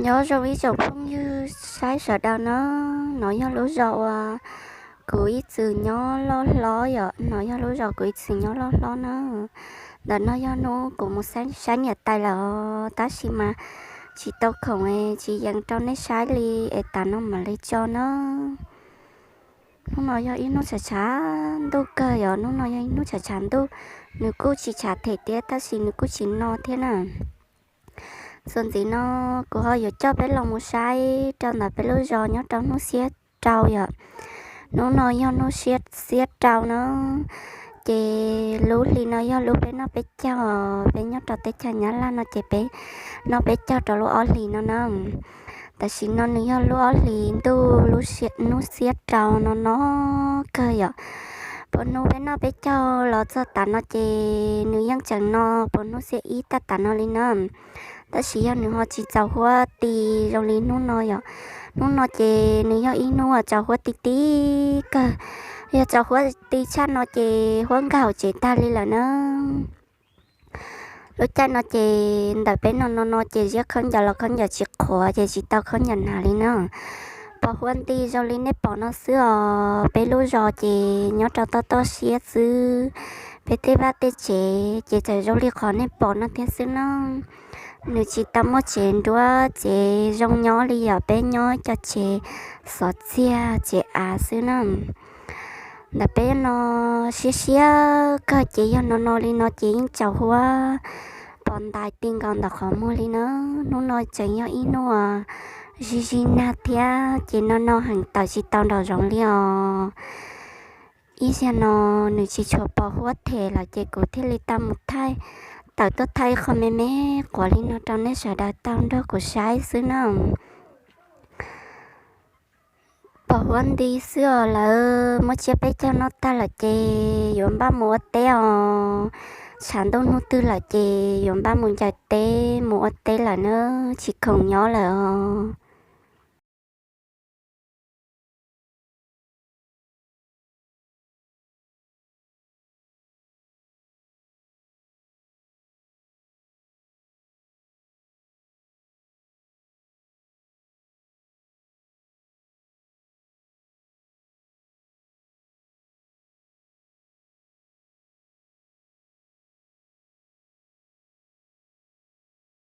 Nyob zoo ib tsoom phooj ywg saib sawv daws na, no yog lub zos uas kuv ib txwm nyob loj hlob yom, no yog lub zos kuv ib txwm nyob loj hlob na. Ntawm no yog hnub kuv mus saib niam tais lawm os, tab sis mas tsis tau khoom es tsis yees rau nej saib li, es tas no mam li tso na. Hnub no yog ib hnub tshav tshav ntuj kawg yom, hnub no yog ib hnub tshav tshav ntuj, nws kuj tsis tshav them thiab tab sis nws kuj tsis no thiab na. Txuas ntxiv no kuv ho yuav coj peb los mus saib rau ntawm peb lub zos nyob rau hnub xiab rau yom. Hnub no yog hnub xiab rau na, ces lub hli no yog lub peb noj peb caug, peb nyob rau teb chaws Nyab Laj no ces peb noj peb caug rau lub ob hlis no na. Tam sim no nws yog lub ob hlis ntuj, lub hnub xiab rau no no kawg yom. Puas hnub peb noj peb caug los txog tas no ces nws yeej tseem no puas hnub xiab ib tag tas no li na. Tab sis yog nws ho tsis txaus huab ti zoo li hnub no yom. Hnub no ces nws yog ib hnub uas txaus huab ti ti kawg. Yog txaus huab ti tshaj no ces huab nkag hauv tsev tag li lawm na. Lub caij no ces ntawm peb no no no ces ziab khaub ncaws los khaub ncaws tsis qhuav ces tsis tau khaub ncaws hnav li na. Pos huab nti zoo li nej pom no xwb os, peb lub zos ces nyob rau toj toj siab xwb. Peb tej vaj tej tsev ces txawm zoo li qhov nej pom no thiab xwb na. Nws tsis tau muaj tsev nruab tsev zoo nyob li yom, peb nyob cov tsev xov txiag tsev av xwb na. Ntawm peb no siab siab kawg ces yog no no li no ces yeej txaus huab pos ntais ti nkaus ntawm qhov muag li na. Hnub no tseem yog ib hnub uas zij zij nag thiab ces no no heev tawm tsis tau nraum zoov li os. Ib zaug no nws tsis tshua pos huab them lawm ces kuv thiaj li tau mus thaij, tawm tuaj thaij ib qho me me quav li no rau nej sawv daws tau nrog kuv saib xwb na. Pos huab nti xwb os, lawv muab tsiab peb caug noj tag lawm ces yuav npaj mus ua teb os. Tshav ntuj hnub twg lawm ces yuav npaj mus ncaws teb mus ua teb lawm na, tsis khoom nyob lawm os.